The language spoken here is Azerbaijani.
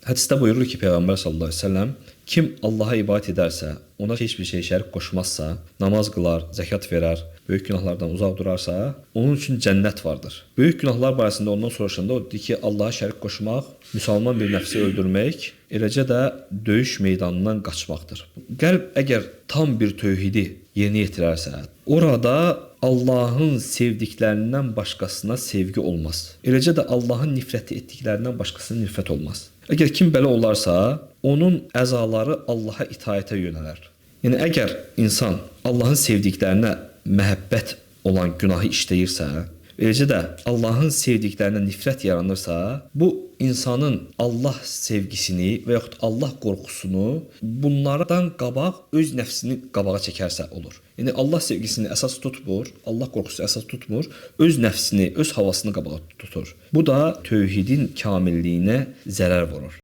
Hədisdə buyurur ki, Peyğəmbər sallallahu əleyhi və səlləm kim Allaha ibadət edərsə, ona heç bir şey şərik qoşmazsa, namaz qılar, zəkat verər, böyük günahlardan uzaq durarsa, onun üçün cənnət vardır. Böyük günahlar barəsində ondan soruşanda o dedi ki, Allaha şərik qoşmaq, müsəlman bir nəfsi öldürmək, eləcə də döyüş meydanından qaçmaqdır. Qəlb əgər tam bir tövhidi yerinə yetirərsə, orada Allahın sevdiklərindən başqasına sevgi olmaz. Eləcə də Allahın nifrət etdiklərindən başqasına nifrət olmaz. Əgər kim belə olarsa, onun əzaları Allaha itaətə yönələr. Yəni əgər insan Allahın sevdiklərinə məhəbbət olan günahı işləyirsə, eləcə də Allahın sevdiklərinə nifrət yaranırsa, bu insanın Allah sevgisini və yaxud Allah qorxusunu bunlardan qabaq öz nəfsini qabağa çəkərsə olur. Yəni Allah sevgisini əsas tutmur, Allah qorxusu əsas tutmur, öz nəfsini, öz havasını qabağa tutur. Bu da tövhidin kamilliyinə zərər vurur.